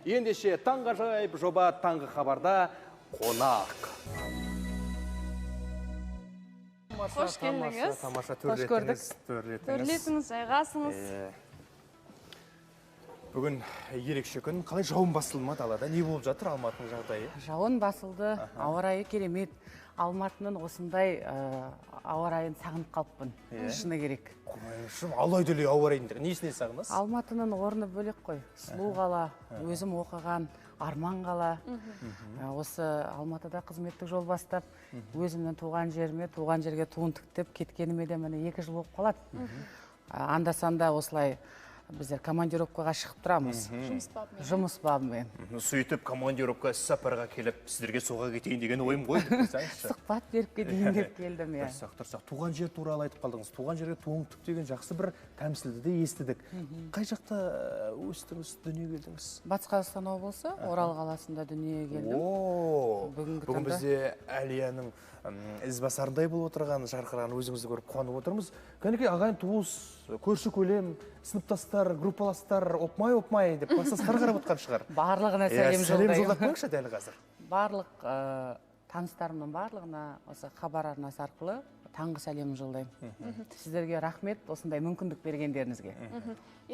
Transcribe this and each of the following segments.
Ендеше таңғажайып жоба таңғы хабарда қонақ. Қош келдіңіз. Тамаша, төрлетіңіз. Төрлетіңіз, жайғасыңыз. Бүгін ерекше күн. Қалай жауын басылды ма далада? Не болып жатыр Алматының жағдайы? Жауын басылды, ауа райы керемет. Алматының осындай ауа райын сағынып қалыппын. Шыны керек. Алай дүлей ауа райын несіне сағынасыз? Алматының орны бөлек қой. Сұлу қала, өзім оқыған арман қала. Осы Алматыда қызметтік жол бастап, өзімнің туған жеріме, туған жерге туын тіктеп кеткеніме де міне 2 жыл болып қалады. Анда-санда осылай біздер командировкаға шығып тұрамыз. Жұмыс бабымен. Сөйтіп командировка сапарға келіп, сіздерге соға кетейін деген ойым ғой. Сұхбат беріп кетейін деп келдім. Тұрсақ, туған жер туралы айтып қалдыңыз. Туған жерге туың түк деген жақсы бір тәмсілді де естідік. Қай жақта өстіңіз, дүниеге келдіңіз? Батыс Қазақстан облысы, Орал қаласында дүниеге келдім. Бүгін бізде Әлияның ізбасарындай болып отырған, жарқыраған өзіңізді көріп қуанып отырмыз. Кәнекей ағайын туыс, көрші көлем, сыныптастар, группаластар, опмай-опмай деп класстастар қарап отқан шығар. Барлығына сәлем жолдаймын. Сәлем жолдап қойыңызшы дәл қазір. Барлық таныстарымның барлығына осы хабар арнасы арқылы таңғы сәлем жолдаймын. Сіздерге рахмет осындай мүмкіндік бергендеріңізге.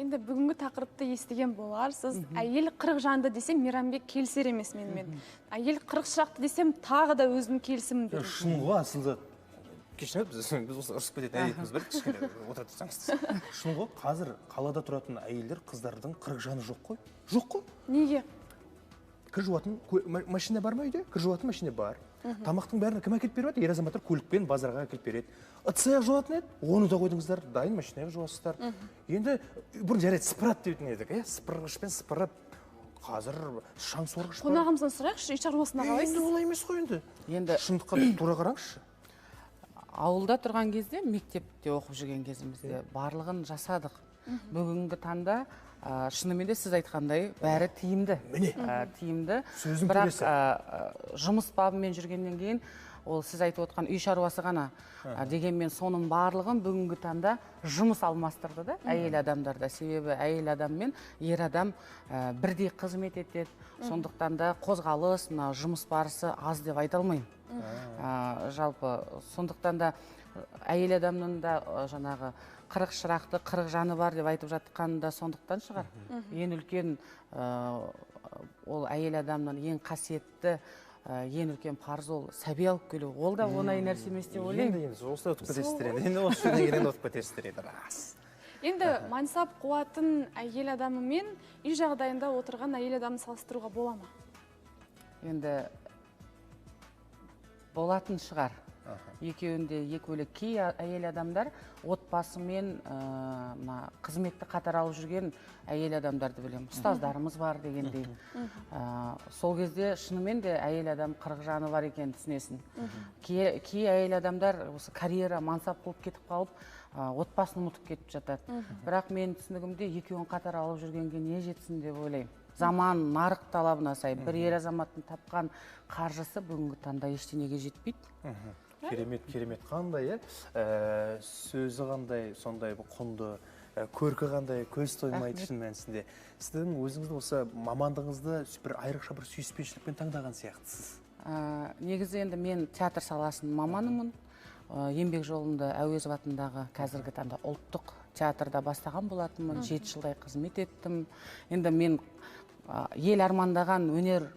Енді бүгінгі тақырыпты естіген боларсыз. Әйел 40 жанды десем, Мейрамбек келісер емес менімен. Әйел 40 шырақты десем, тағы да өзім келісімін беремін. Шын ғой, асылда. Кешіріңіз, біз осы ұрысып кететін әдетіміз бар, кішкене отыра тұрсаңыз. Шын ғой, қазір қалада тұратын әйелдер, қыздардың 40 жаны жоқ қой. Жоқ қой. Неге? Кір жуатын машина бар ма үйде? Кір жуатын машина бар. Тамақтың бәрін кім әкеліп беріп жатыр? Ер азаматтар көлікпен базарға әкеліп береді. Ыдыс аяқ жуатын еді, оны да қойдыңыздар, дайын машинаға жуасыздар. Енді бұрын жарайды сыпырады дейтін едік, сыпырғышпен сыпырып, қазір шаң сорғыш бар. Қонағымыздан сұрайықшы, үй шаруасына қалайсыз? Енді олай емес қой енді. Енді шындыққа тура қараңызшы. Ауылда тұрған кезде, мектепте оқып жүрген кезімізде барлығын жасадық. Бүгінгі таңда шынымен де сіз айтқандай бәрі тиімді. Міне. Тиімді. Сөздің бірақ төресі. Жұмыс бабымен жүргеннен кейін ол сіз айтып отқан үй шаруасы ғана. Дегенмен соның барлығын бүгінгі таңда жұмыс алмастырды да әйел адамдарда. Себебі әйел адам мен ер адам бірдей қызмет етеді. Сондықтан да қозғалыс, мына жұмыс барысы аз деп айта алмаймын. Жалпы сондықтан да әйел адамның да жаңағы 40 шырақты, 40 жаны бар деп айтып жатқаны да сондықтан шығар. Ең үлкен ол әйел адамның ең қасиетті, ең үлкен парыз ол сәби алып келу. Ол да оңай нәрсе емес деп ойлаймын. Енді осылай ұтып кетесіздер енді. Енді осы жерден кейін ұтып кетесіздер енді, рас. Енді мансап қуатын әйел адамы мен үй жағдайында отырған әйел адамын салыстыруға бола ма? Енді болатын шығар. Екеуінде екі бөлек. Кей әйел адамдар отбасымен қызметті қатар алып жүрген әйел адамдарды білемін. Ұстаздарымыз бар дегендей. Сол кезде шынымен де әйел адам 40 жаны бар екенін түсінесің. Кей әйел адамдар осы карьера, мансап қуып кетіп қалып, отбасын ұмытып кетіп жатады. Бірақ менің түсінігімде екеуін қатар алып жүргенге не жетсін деп ойлаймын. Заман нарық талабына сай бір ер азаматтың тапқан қаржысы бүгінгі таңда ештеңеге жетпейді. Керемет, керемет. Қандай, сөзі қандай, сондай құнды, көркі қандай, көз тоймайды шын мәнісінде. Сіздің өзіңіздің осы мамандығыңызды бір айрықша бір сүйіспеншілікпен таңдаған сияқтысыз. Негізі енді мен театр саласының маманымын. Еңбек жолымды Әуезов атындағы қазіргі таңда ұлттық театрда бастаған болатынмын. 7 жылдай қызмет еттім. Енді мен ел армандаған өнер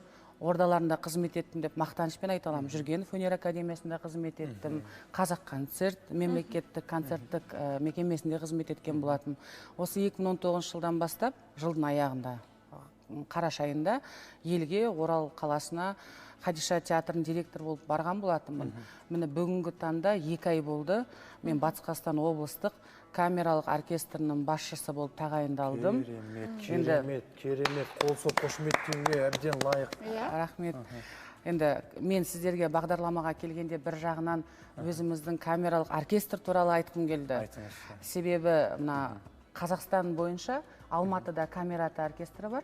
ордаларында қызмет еттім деп мақтанышпен айта аламын. Жүргенов өнер академиясында қызмет еттім. Қазақ концерт, мемлекеттік концерттік мекемесінде қызмет еткен болатын. Осы 2019 жылдан бастап, жылдың аяғында, қараша айында елге, Орал қаласына Хадиша театрының директоры болып барған болатынмын. Міне бүгінгі таңда 2 ай болды. Мен Батыс Қазақстан облыстық камералық оркестрінің басшысы болып тағайындалдым. Керемет, керемет, керемет. Қол соғып қошеметтеуге әбден лайық. Рахмет. Енді мен сіздерге бағдарламаға келгенде бір жағынан өзіміздің камералық оркестр туралы айтқым келді. Айтыңызшы. Себебі мына Қазақстан бойынша Алматыда камерата оркестрі бар.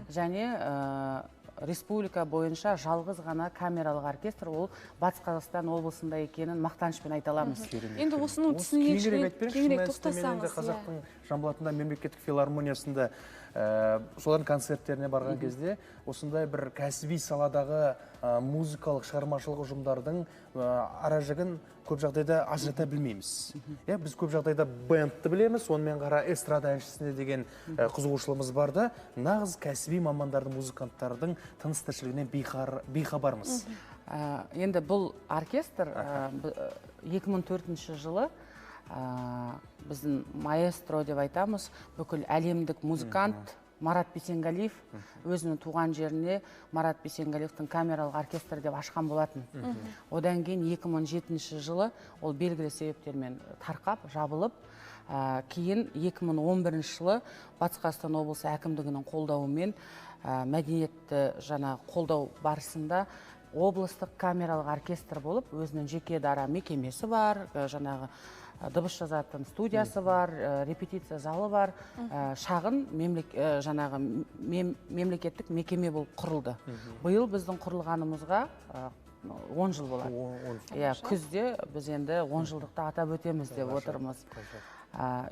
Және республика бойынша жалғыз ғана камералық оркестр ол Батыс Қазақстан облысында екенін мақтанышпен айта аламыз. Енді осының түсінігіне кеңірек тоқтасаңыз. Қазақтың Жамбыл атындағы мемлекеттік филармониясында, солардың концерттеріне барған кезде осындай бір кәсіби саладағы музыкалық шығармашылық ұжымдардың ара-жігін көп жағдайда ажырата білмейміз. Иә, біз көп жағдайда бэндті білеміз, сонымен қара эстрада әншісіне деген қызығушылығымыз бар да, нағыз кәсіби мамандардың, музыканттардың тыныс тіршілігінен бейхабармыз. Енді бұл оркестр 2004 жылы біздің маэстро деп айтамыз, бүкіл әлемдік музыкант Марат Бейсенгалиев өзінің туған жеріне Марат Бейсенгалиевтің камералық оркестрі деп ашқан болатын. Одан кейін 2007 жылы ол белгілі себептермен тарқап, жабылып, кейін 2011 жылы Батыс Қазақстан облысы әкімдігінің қолдауымен мәдениетті жаңа қолдау барысында облыстық камералық оркестр болып, өзінің жеке дара мекемесі бар, жаңағы дыбыс жазатын студиясы бар, репетиция залы бар, шағын жаңағы мемлекеттік мекеме болып құрылды. Биыл біздің құрылғанымызға 10 жыл болады. Иә, күзде біз енді 10 жылдықты атап өтеміз деп отырмыз.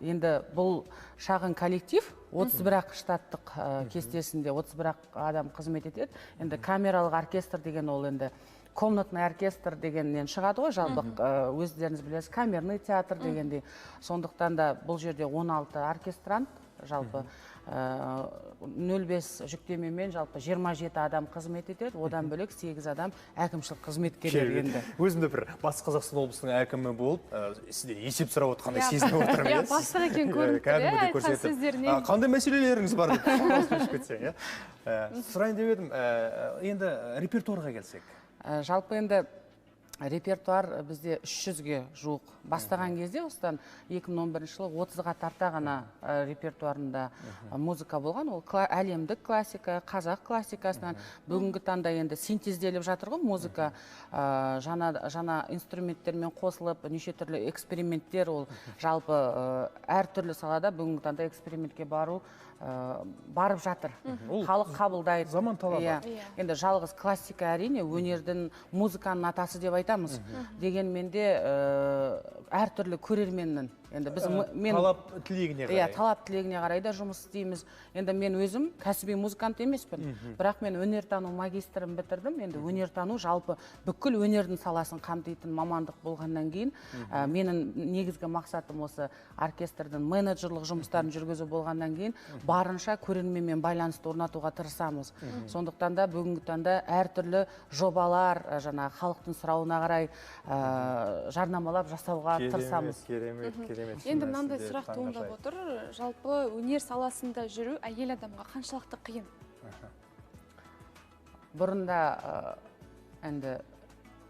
Енді бұл шағын коллектив 31 штаттық кестесінде 31 адам қызмет етеді. Енді камералық оркестр деген ол енді комнатный оркестр дегеннен шығады ғой, жалпы өздеріңіз білесіз, камерный театр дегендей. Сондықтан да бұл жерде 16 оркестрант, жалпы 0,5 жүктемемен жалпы 27 адам қызмет етеді, одан бөлек 8 адам әкімшілік қызметкерлер енді. Өзімді бір Батыс Қазақстан облысының әкімі болып, сізден есеп сұрап отқандай сезініп отырмын. Иә, бастық екен көрініп тұр, иә, айтқан сөздерінен. Қандай мәселелеріңіз бар деп кетсең, иә. Сұрайын деп едім, енді репертуарға келсек. Жалпы енді репертуар бізде 300-ге жуық. Бастаған кезде осыдан 2011 жылы 30-ға тарта ғана репертуарында музыка болған. Ол әлемдік классика, қазақ классикасынан. Бүгінгі таңда енді синтезделіп жатыр ғой музыка. Жаңа инструменттермен қосылып, неше түрлі эксперименттер, ол жалпы әртүрлі салада бүгінгі таңда экспериментке бару барып жатыр. Халық қабылдайды. Заман талабы. Енді жалғыз классика әрине өнердің, музыканың атасы деп айтамыз. Дегенмен де әртүрлі көрерменнің енді біз мен талап тілегіне қарай. Иә, талап тілегіне қарай да жұмыс істейміз. Енді мен өзім кәсіби музыкант емеспін. Бірақ мен өнертану магистрін бітірдім. Енді өнертану жалпы бүкіл өнердің саласын қамтитын мамандық болғаннан кейін, менің негізгі мақсатым осы оркестрдің менеджерлік жұмыстарын жүргізу болғаннан кейін барынша көрерменмен байланысты орнатуға тырысамыз. Сондықтан да бүгінгі таңда әртүрлі жобалар, жаңа халықтың сұрауына қарай жарнамалап жасауға тырысамыз. Керемет, керемет. Енді мынандай сұрақ туындап отыр. Жалпы өнер саласында жүру әйел адамға қаншалықты қиын? Бұрында енді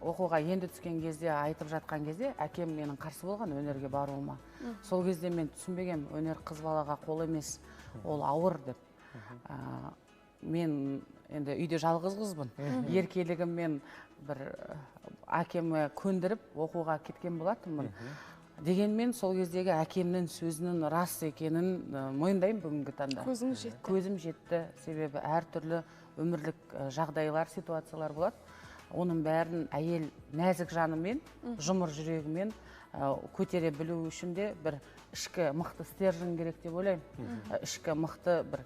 оқуға енді түскен кезде, айтып жатқан кезде әкем менің қарсы болған өнерге баруыма. Сол кезде мен түсінбегем, өнер қыз балаға қол емес, ол ауыр деп. Мен енді үйде жалғыз қызбын. Еркелігіммен бір әкемі көндіріп оқуға кеткен болатынмын. Дегенмен сол кездегі әкемнің сөзінің рас екенін мойындаймын бүгінгі таңда. Көзім жетті. Көзім жетті, себебі әртүрлі өмірлік жағдайлар, ситуациялар болады. Оның бәрін әйел нәзік жанымен, жұмыр жүрегімен көтере білу үшін де бір ішкі мықты стержень керек деп ойлаймын. Ішкі мықты бір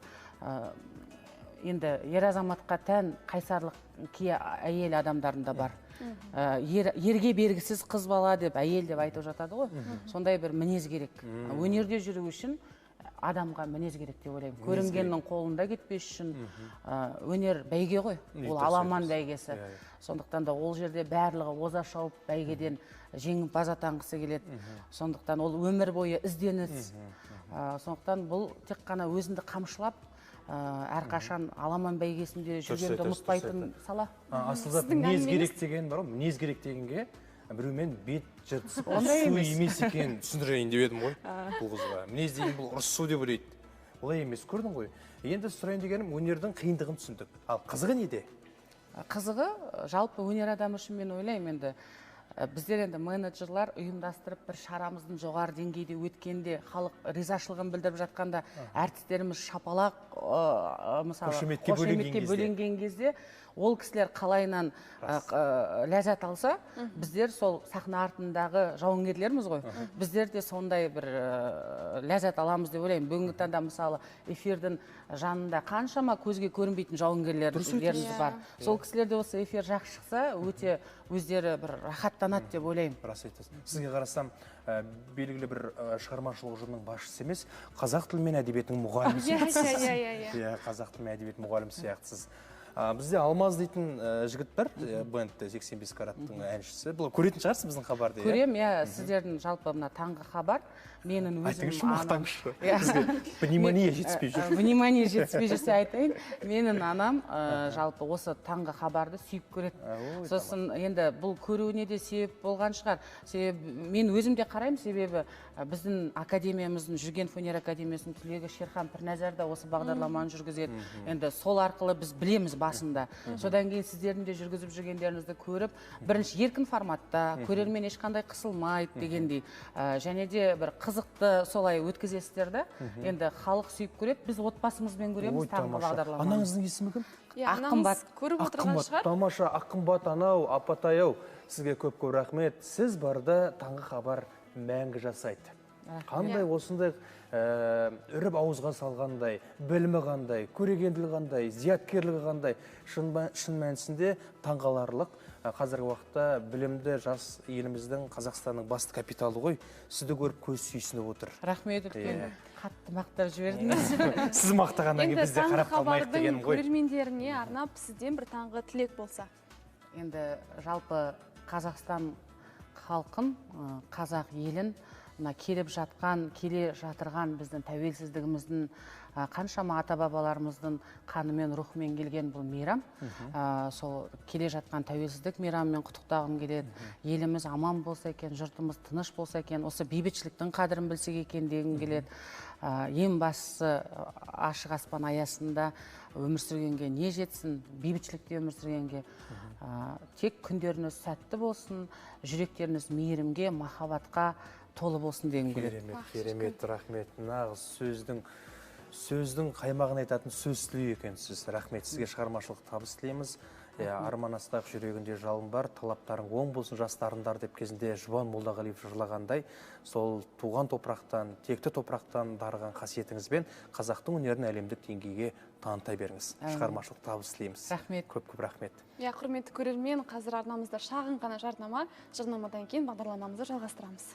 енді ер азаматқа тән қайсарлық кей әйел адамдарында бар. Ерге бергісіз қыз бала деп, әйел деп айтып жатады ғой. Сондай бір мінез керек. Өнерде жүру үшін адамға мінез керек деп ойлаймын. Көрінгеннің қолында кетпес үшін өнер бәйге ғой. Ол аламан бәйгесі. Сондықтан да ол жерде барлығы оза шауып бәйгеден жеңімпаз атанғысы келеді. Сондықтан ол өмір бойы ізденіс. Сондықтан бұл тек қана өзіңді қамшылап, әрқашан аламан бәйгесінде жүргенді ұмытпайтын сала. Асылзат, мінез керек деген бар ғой, мінез керек дегенге біреумен бет жыртысып ұрысу емес екенін түсіндірейін деп едім ғой бұл қызға. Мінез деген бұл ұрысу деп ойлайды. Олай емес, көрдің ғой. Енді сұрайын дегенім, өнердің қиындығын түсіндік. Ал қызығы неде? Қызығы, жалпы өнер адамы үшін мен ойлаймын енді Біздер енді менеджерлар ұйымдастырып бір шарамыздың жоғары деңгейде өткенде, халық ризашылығын білдіріп жатқанда, әртістеріміз шапалақ, мысалы, қошеметке бөленген кезде, ол кісілер қалайынан ләззат алса, біздер сол сахна артындағы жауынгерлерміз ғой. Біздер де сондай бір ләззат аламыз деп ойлаймын. Бүгінгі таңда, мысалы, эфирдің жанында қаншама көзге көрінбейтін жауынгерлеріміз бар. Сол кісілер де осы эфир жақсы шықса, өте өздері бір рахаттанады деп ойлаймын. Рас айтасыз. Сізге қарасам, белгілі бір шығармашылық ұжымның басшысы емес, қазақ тілі мен әдебиетінің мұғалімі сияқтысыз. Иә, қазақ тілі мен әдебиет мұғалімі сияқтысыз. Бізде Алмаз дейтін жігіт бар, бендте 85 караттың әншісі. Бұл көретін шығарсыз біздің хабарды, иә? Көрем, иә, сіздердің жалпы мына таңғы хабар, менің өзім Айтыңызшы, мақтаңызшы. Бізге внимание жетіспей жүр. Внимание жетіспей жүрсе айтайын. Менің анам жалпы осы таңғы хабарды сүйіп көреді. Сосын енді бұл көруіне де себеп болған шығар. Себебі мен өзім де қараймын, себебі біздің академиямыздың, Жүргенов өнер академиясының түлегі Шерхан Пірназар да осы бағдарламаны жүргізеді. Енді сол арқылы біз білеміз басында. Содан кейін сіздердің де жүргізіп жүргендеріңізді көріп, бірінші еркін форматта, көрермен ешқандай қысылмайды дегендей, және де бір қызықты солай өткізесіздер да. Енді халық сүйіп көреді, біз отбасымызбен көреміз таңғы бағдарламаны. Анаңыздың есімі кім? Аққымбат. Көріп отырған шығар. Тамаша, Аққымбат анау, апатай-ау, сізге көп-көп рахмет. Сіз барда таңғы хабар мәңгі жасайды. Қандай осындай үріп ауызға салғандай, білімі қандай, көрегенділігі қандай, зияткерлігі қандай, шын мәнісінде таңғаларлық. Қазіргі уақытта білімді жас еліміздің, Қазақстанның басты капиталы ғой. Сізді көріп көз сүйсініп отыр. Рахмет үлкен. Қатты мақтап жібердіңіз. Сіз мақтағаннан кейін біз де қарап қалмайық дегенім ғой. Көрермендеріне арнап сізден бір таңғы тілек болса. Енді жалпы Қазақстан халқын, қазақ елін, мына келіп жатқан, келе жатырған біздің тәуелсіздігіміздің, қаншама ата-бабаларымыздың қанымен, рухымен келген бұл мейрам. Сол келе жатқан тәуелсіздік мейрамымен құттықтағым келеді. Еліміз аман болса екен, жұртымыз тыныш болса екен, осы бейбітшіліктің қадірін білсек екен дегім келеді. Ең бастысы ашық аспан аясында өмір сүргенге не жетсін, бейбітшілікте өмір сүргенге. Тек күндеріңіз сәтті болсын, жүректеріңіз мейірімге, махаббатқа толы болсын дегім келеді. Керемет, керемет, рахмет. Нағыз сөздің қаймағын айтатын сөз тілеу екенсіз. Рахмет, сізге шығармашылық табыс тілейміз. Арман асқақ жүрегінде жалын бар, талаптарың оң болсын жастарындар деп кезінде Жұбан Молдағалиев жырлағандай, сол туған топырақтан, текті топырақтан дарыған қасиетіңізбен қазақтың өнерін әлемдік деңгейге таныта беріңіз. Шығармашылық табыс тілейміз. Рахмет. Көп-көп рахмет. Иә, құрметті көрермен, қазір арнамызда шағын ғана жарнама, жарнамадан кейін бағдарламамызды жалғастырамыз.